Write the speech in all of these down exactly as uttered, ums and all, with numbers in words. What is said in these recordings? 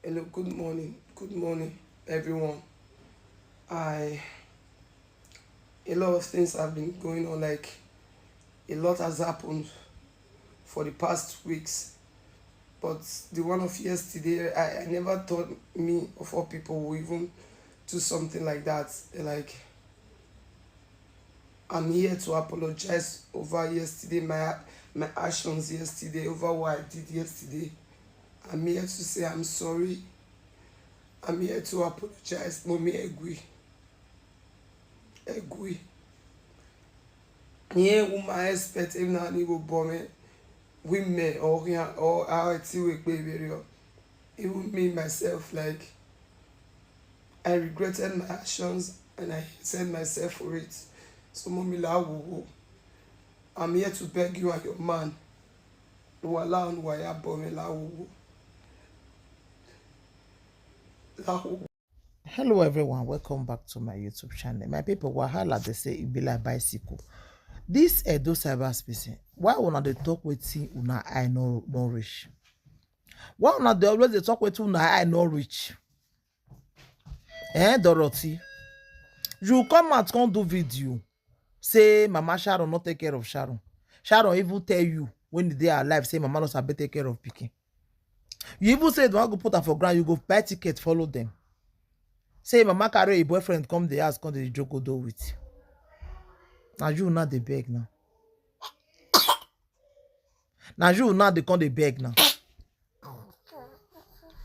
Hello, good morning. Good morning, everyone. I A lot of things have been going on, like, a lot has happened for the past weeks. But the one of yesterday, I, I never thought me of all people will even do something like that. Like, I'm here to apologize over yesterday, my my actions yesterday, over what I did yesterday. I'm here to say I'm sorry. I'm here to apologize. Mommy Egui. Egui. Yeah, woman expect him now, he will bomb it. Women or here or how I see with baby. Even me myself, like, I regretted my actions and I hated myself for it. So, Mommy Lawowo, I'm here to beg you and your man. Wala on waya bomb Lawowo. Lawowo. Hello everyone, welcome back to my YouTube channel. My people, wahala, they say it be like bicycle. This Edo cyberspace, why una dey talk wetin una eye no no reach? Why una dey always dey talk wetin una eye no reach? Eh, Dorothy, you come out come do video say Mama Sharon not take care of Sharon. Sharon even tell you when they are alive say Mama no sabi take care of pikin. You even say they wan go put am for ground, you go buy ticket follow them. Say Mama carry a boyfriend come the house come dey joke do with. Now you now dey beg now. Now you now dey come dey beg now.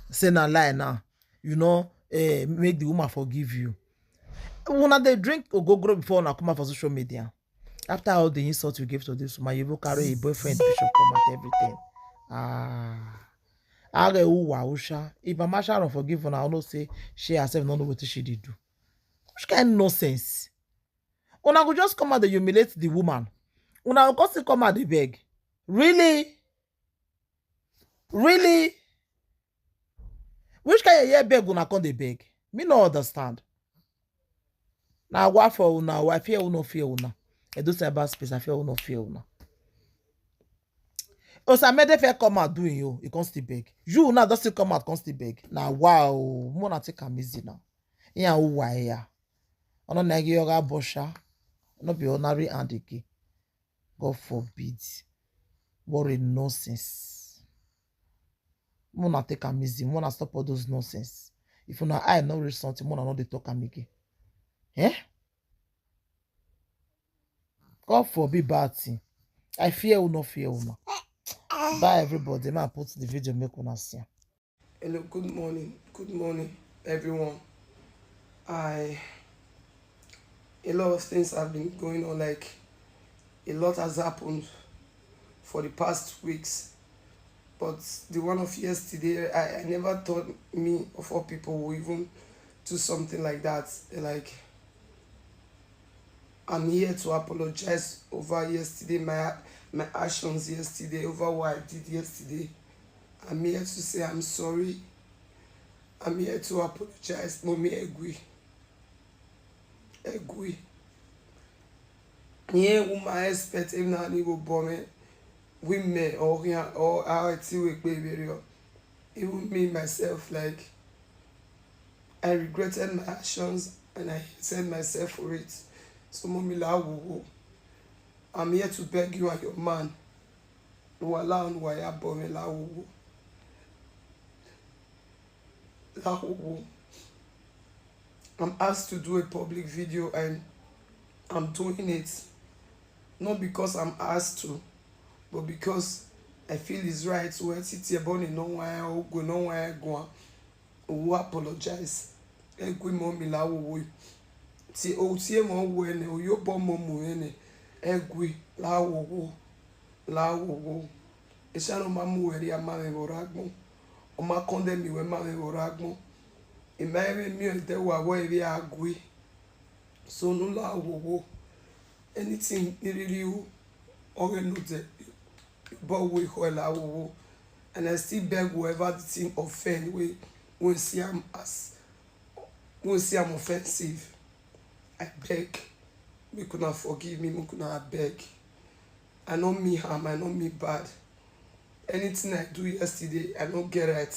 Say na lie now. You know, eh, make the woman forgive you. Una dey drink ogogoro before una come out for social media. After all the insult you give to this woman, you even carry a boyfriend picture come out everything. Ah, Are Uwa Usha. If Mama Sharon forgive una, I know say she herself no know wetin she dey do. Which kind nonsense? Una go just come out dey humiliate the woman. Una go come still come out dey beg. Really? Really? Which kind of year beg una come dey beg? Me no understand. Na wa for una, I fear una, fear una. Edo cyberspace, I fear una, fear una. Osamede fair come out doing you, you can't still beg. You now just still come out, can't still beg. Now wow, mona take am easy now. Yeah, who why ya? Ono na gi yoga bosha. No be ordinary hand again. God forbid. What a nonsense. Mona take am easy. Mona stop all those nonsense. If una eye no reach something, mona no dey talk am again. Eh? God forbid bad thing. I fear who no fear una. Bye everybody. Man put the video make una see. Hello, good morning. Good morning, everyone. I A lot of things have been going on, like, a lot has happened for the past weeks. But the one of yesterday, I, I never thought me of all people will even do something like that. Like, I'm here to apologize over yesterday, my my actions yesterday, over what I did yesterday. I'm here to say I'm sorry. I'm here to apologize, Mommy Egui. Egui. Yeah, woman expect him now, he will bomb it. Women or here or how I see with baby. Even me myself, like, I regretted my actions and I hated myself for it. So, Mommy Lawowo, I'm here to beg you and your man. Wala on waya bomb Lawowo. Lawowo. I'm asked to do a public video and I'm doing it not because I'm asked to, but because I feel it's right. Where Titi Ebony no why go no why go. Who apologize? Egui Mommy Lawowo. Ti o ti e mo wo ene o yo bo mo mu ene. Egui Lawowo. Lawowo. Esa no ma mu eri ama me boragbon. O ma konde mi we ma me boragbon. E ma ebe mi o de wa wo ebe agui. So no Lawowo. Anything really you or no de. But we call Lawowo. And I still beg whoever the thing offend we we see am as we see am offensive. I beg. Make una forgive me, make una beg. I no mean harm, I no mean bad. Anything I do yesterday, I no get right.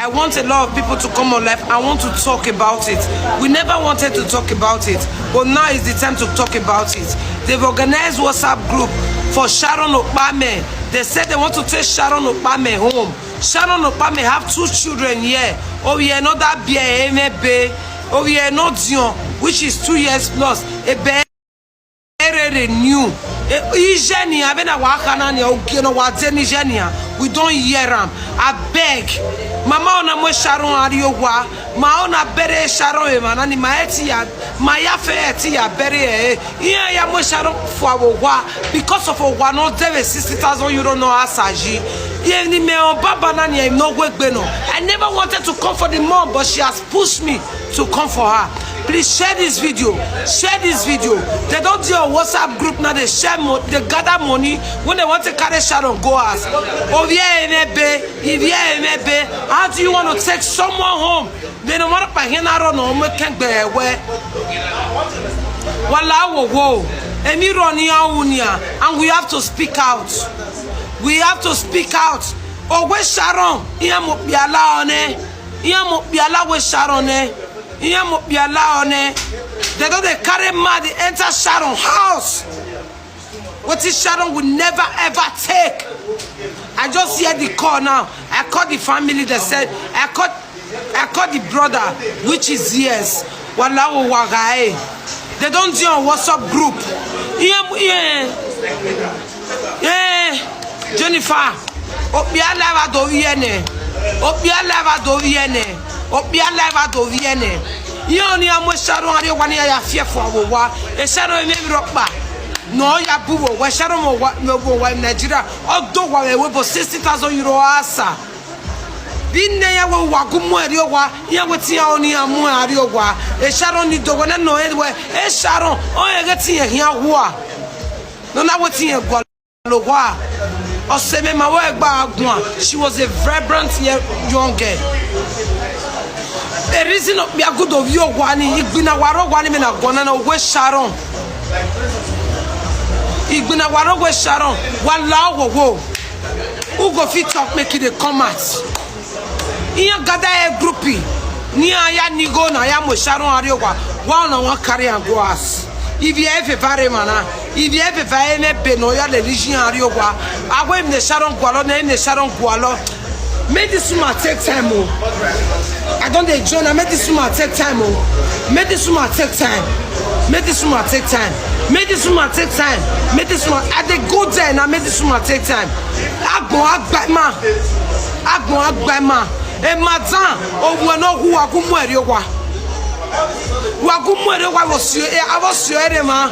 I want a lot of people to come on live. I want to talk about it. We never wanted to talk about it, but now is the time to talk about it. They've organized WhatsApp group for Sharon Okpame. They said they want to take Sharon Okpame home. Sharon Okpame have two children here. Oh yeah, not that beer, eh, maybe. Oh yeah, not Dion, which is two years plus. A bear. Erere new. Ijeni abena wakana ni ogeno wate ni jenia. We don't hear am. I beg. Mama ona mwe Sharon ariogwa. Ma ona bere Sharon e mana ni ma eti ya. Ma ya fe eti ya bere e. Iya ya mwe Sharon fwa wa. Because of wa no debe sixty thousand euro no asaji. Ye ni me on baba na ni no wegbe no. I never wanted to come for the mom, but she has pushed me to come for her. Please share this video. Share this video. They don't do a WhatsApp group now. They share mo- they gather money when they want to carry Sharon go house. Ovie emebe, ivie emebe. How do you want to take someone home? They don't want to pay him out on home. Wala wo wo. Emi roni aunia. And we have to speak out. We have to speak out. Owe Sharon, iya mo biala one. Iya mo biala we Sharon eh. Iya mo biala one. They don't they carry mad enter Sharon house. What is Sharon will never ever take. I just hear the call now. I call the family. They said I call I call the brother, which is yes. Wala wo wagae. They don't do on WhatsApp group. Yeah, yeah. Eh, Jennifer, opia lava do viene. Opia lava do viene. Opia lava do viene. Iyo ni amo Sharon ari wani ya fie fo wo wa. E Sharon me mi ropa. No ya bu wo wa Sharon mo wa mo wa Nigeria. Odo wa we bo sixty thousand euro asa. Bi ne ya wo wa gumo ari wa. Ya we ti ya oni amo ari wa. E Sharon ni do wa na no e we. E Sharon, o e ga ti ya hia wa. No na we ti ya gwa. Lowa. Oseme ma wo egba agwa. She was a vibrant ye- young girl. A reason of me good of you wani igbina waro wani me na gona na we Sharon. Igbina waro we Sharon. Wala wo wo. Who go fit talk make it a come out? Iya gada e group. Ni aya ni go na ya mo Sharon ari wa. Wa na wa carry and go as. If you have a very mana, if you have a very me be no ya le lishi ari wa. Awe me Sharon gwalo na me Sharon gwalo. Make this woman take time o. I don't dey join. I make this woman take time o. Make this woman take time. Make this woman take time. Make this woman take time. Make this woman. I dey go there and I make this woman take time. Agbon agbema. Agbon agbema. E madan. Owo no hu wa ku mu ere wa. Wa ku mu ere wa wo sio e abo sio ere ma.